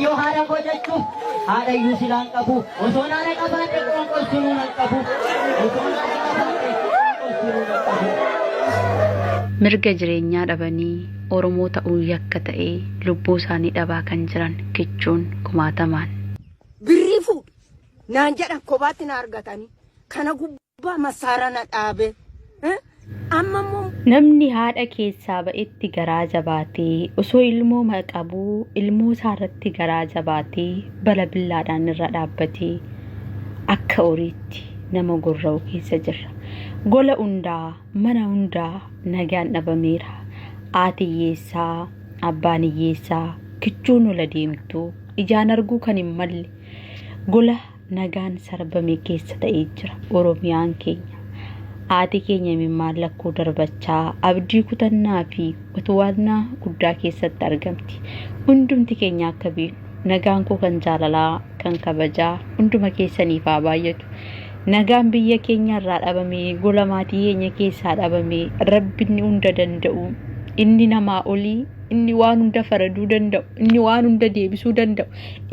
Yoo haadha koo jechuuf haadha iyyuu silaan qabu. Osoo haadha qabaadhe qoonqoon sunuu nan qabu. Osoo haadha qabaadhe qoonqoon sunuu nan qabu. Mirga jireenyaa dhabanii Oromoo ta'uun yakka ta'ee lubbuu isaanii dhabaa kan jiran kichuun kumaatamaan. Birrii fuudhi naan jedhan kophaatti na argatanii kana gubbaa massaara na dhaabe. Amma immoo Namni haadha keessaa ba'etti garaa jabaatee osoo ilmoo qabuu ilmoo isaa irratti garaa jabaatee bala billaadhaan irra dhaabbatee akka horiitti nama gorra'u keessa jirra. Gola hundaa mana hundaa nagaan dhabameera. Haati hiyyeessaa, abbaan hiyyeessaa, kichuun ola deemtuu, ijaan arguu kan hin malle gola nagaan sarbame keessa ta'ee jira Oromiyaan keenya. Haati keenya imimmaan lakkuu darbachaa abdii kutannaa fi utwaannaa guddaa keessatti argamti. Hundumti keenya akka beeknu nagaan koo kan jaalalaa kan kabajaa hunduma keessaniif haa baay'atu. Nagaan biyya keenya irraa dhabame gola maatii keenya keessaa dhabame rabbinni hunda danda'u inni namaa olii inni waan hunda faraduu danda'u inni waan hunda deebisuu danda'u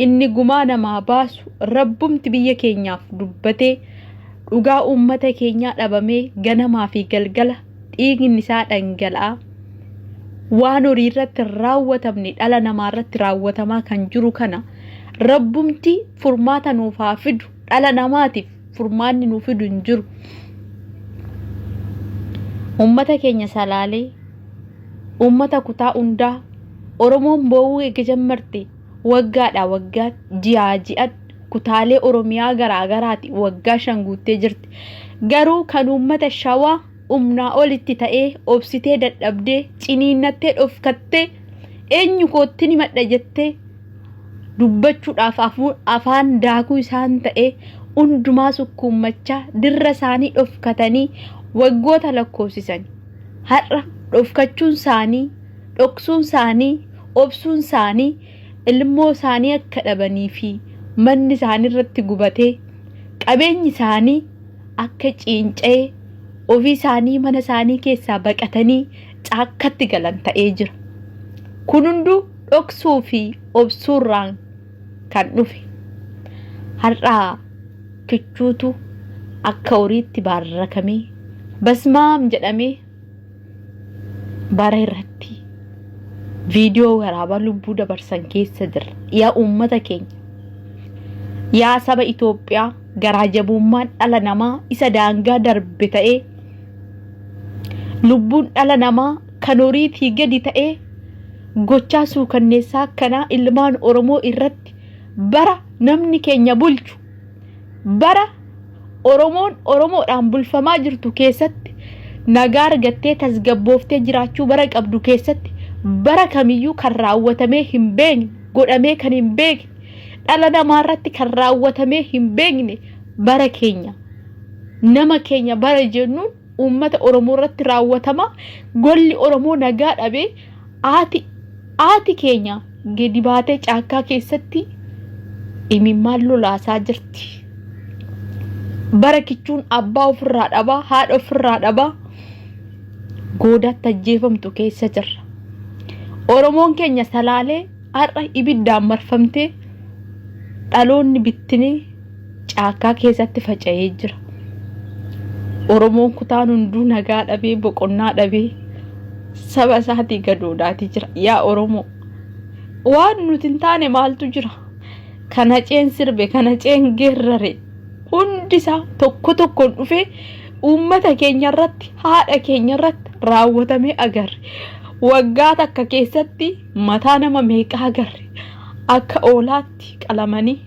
inni gumaa namaa baasu rabbumti biyya keenyaaf dubbatee dhugaa uummata keenyaa dhabamee ganamaa fi galgala dhiigni isaa dhangala'aa waan horii irratti hin raawwatamne dhala namaa irratti raawwatamaa kan jiru kana rabbumti furmaata nuuf haa fidu dhala namaatiif furmaanni nuuf fidu hin jiru. Uummata keenya salaalee uummata kutaa hundaa Oromoon boo'uu eega jammarte waggaadhaa waggaatti ji'aa ji'atti kutaalee Oromiyaa garaa garaati waggaa 5 guuttee jirti. Garuu kan uummata Shawaa humnaa olitti ta'ee obsitee dadhabdee ciniinnattee dhofkattee eenyu koottin himadha jettee dubbachuudhaaf afaan daakuu isaan ta'ee hundumaa sukkuummachaa dirra isaanii dhofkatanii waggoota lakkoofsisan. Har'a dhofkachuun isaanii, dhoksuun isaanii, obsuun isaanii ilmoo isaanii akka dhabanii fi manni isaanii irratti gubatee qabeenyi isaanii akka ciinca'ee ofii isaanii mana isaanii keessaa baqatanii caakkatti galan ta'ee jira. Kun hunduu dhoksuu fi obsuurraan kan dhufe. Har'aa kichuutu akka horiitti baarrakamee basmaam jedhamee bara irratti viidiyoo waraabaa lubbuu dabarsan keessa jirra. Yaa uummata keenya, yaa saba Itoophiyaa garaa jabummaan dhala namaa isa daangaa darbe ta'ee lubbuun dhala namaa kan horiitii gadi ta'ee gochaa suukanneessaa akkanaa ilmaan Oromoo irratti bara namni keenya bulchu bara Oromoon Oromoodhaan bulfamaa jirtu keessatti nagaa argattee tasgabbooftee jiraachuu bara qabdu keessatti bara kamiyyuu kan raawwatamee hin beekne godhamee kan hin beekne dhala namaa irratti kan raawwatamee hin beekne bara keenya nama keenya bara jennuun uummata Oromoo irratti raawwatama golli Oromoo nagaa dhabee haati haati keenya gadi baatee caakkaa keessatti imimmaan lolaasaa jirti. Bara kichuun abbaa ofirraa dhabaa haadha ofirraa dhabaa goodaatti ajjeefamtu keessa jirra. Oromoon keenya salaalee har'a ibiddaan marfamtee dhaloonni bittinee caakkaa keessatti faca'ee jira. Oromoon kutaan hunduu nagaa dhabee boqonnaa dhabee saba isaatii gadoodaatii jira. Yaa Oromoo waan nuti hin taane maaltu jira? Kana ceen sirbe kana ceen geerrare hundi isaa tokko tokkoon dhufee uummata keenya irratti haadha keenya irratti raawwatamee agarre. Waggaa takka keessatti mataa nama meeqaa agarre akka oolaatti qalamanii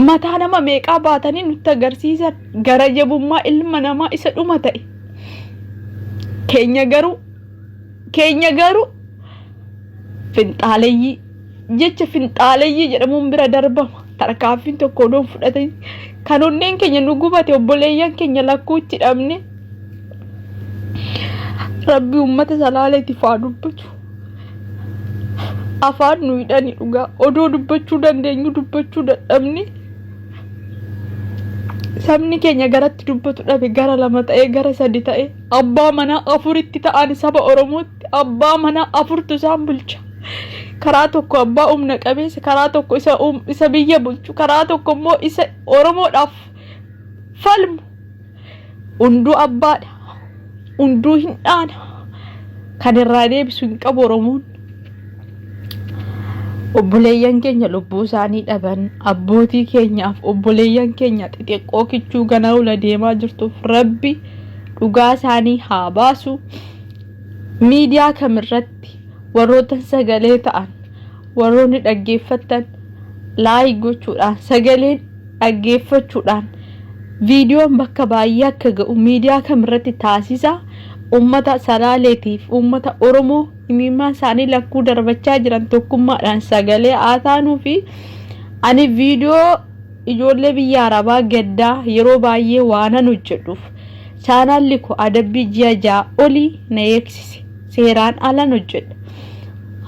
mataa nama meeqaa baatanii nutti agarsiisan gara jabummaa ilma namaa isa dhuma ta'e. Keenya garuu keenya garuu finxaaleyyii jecha finxaaleyyii jedhamuun bira darbama. Tarkaanfiin tokko odoon fudhatanii kan onneen keenya nu gubate obboleeyyan keenya lakkuutti dhabne rabbi uummata salaaleetiif haa dubbatu. Afaan nu hidhani dhugaa odoo dubbachuu dandeenyu dubbachuu dadhabne sabni keenya garatti dubbatu dhabe gara lama ta'ee gara sadi ta'ee abbaa manaa afuritti ta'an saba Oromootti abbaa manaa afurtu isaan bulcha. Karaa tokko abbaa humna qabeessa, karaa tokko isa isa biyya bulchu, karaa tokko immoo isa Oromoodhaaf falmu. Hunduu abbaadha. Hunduu hin dhaana. Kan irraa deebisu hin qabu Oromoon. Obboleeyyan keenya lubbuu isaanii dhaban, abbootii keenyaaf obboleeyyan keenya xixiqqoo kichuu ganaa ola deemaa jirtuuf Rabbi dhugaa isaanii haa baasu. Miidiyaa kamirratti warroota sagalee ta'an, warroonni dhaggeeffattan like gochuudhaan, sagaleen dhaggeeffachuudhaan viidiyoon bakka baay'ee akka ga'u miidiyaa kamirratti taasisa. Uummata Salaaleetiif uummata Oromoo imimmaan isaanii lakkuu darbachaa jiran tokkummaadhaan sagalee haa taanuu fi ani viidiyoo ijoollee biyya Arabaa gaddaa yeroo baay'ee waanan hojjedhuuf chaanaalli koo adabbii ji'a 6 olii na eegsise. Seeraan alan hojjedha.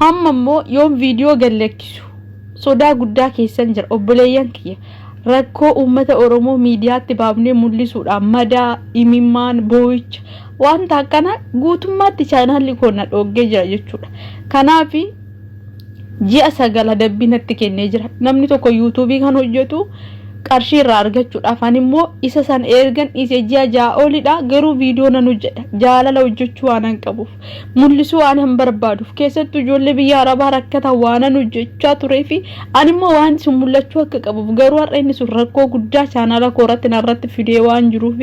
Hamma immoo yoon viidiyoo gad lakkisu sodaa guddaa keessan jira. Obboleeyyan kiyya, rakkoo uummata Oromoo miidiyaatti baafnee mul'isuudhaan madaa, imimmaan, boo'icha wanta akkana guutummaatti chaanaalli koo na dhooggee jira jechuudha. Kanaaf ji'a 9 adabbii natti kennee jira. Namni tokko yuutuubii kan hojjetu qarshii irraa argachuudhaaf, ani immoo isa san ergan dhiisee ji'a 6 olidha, garuu viidiyoo nan hojjedha. Jaalala hojjechuu waanan qabuuf, mul'isuu waanan barbaaduuf, keessattuu ijoollee biyya Arabaa rakkatan waanan hojjechaa turee fi ani immoo waan sun mul'achuu akka qabuuf, garuu har'a inni sun rakkoo guddaa chaanaala koo irratti narratti fidee waan jiruuf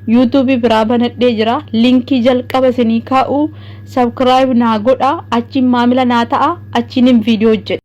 yuutuubii biraa banadhee jira. Linkii jalqaba isinii kaa'u, subscribe naa godha, achiin maamila naa ta'a, achiin viidiyoo hojjedha.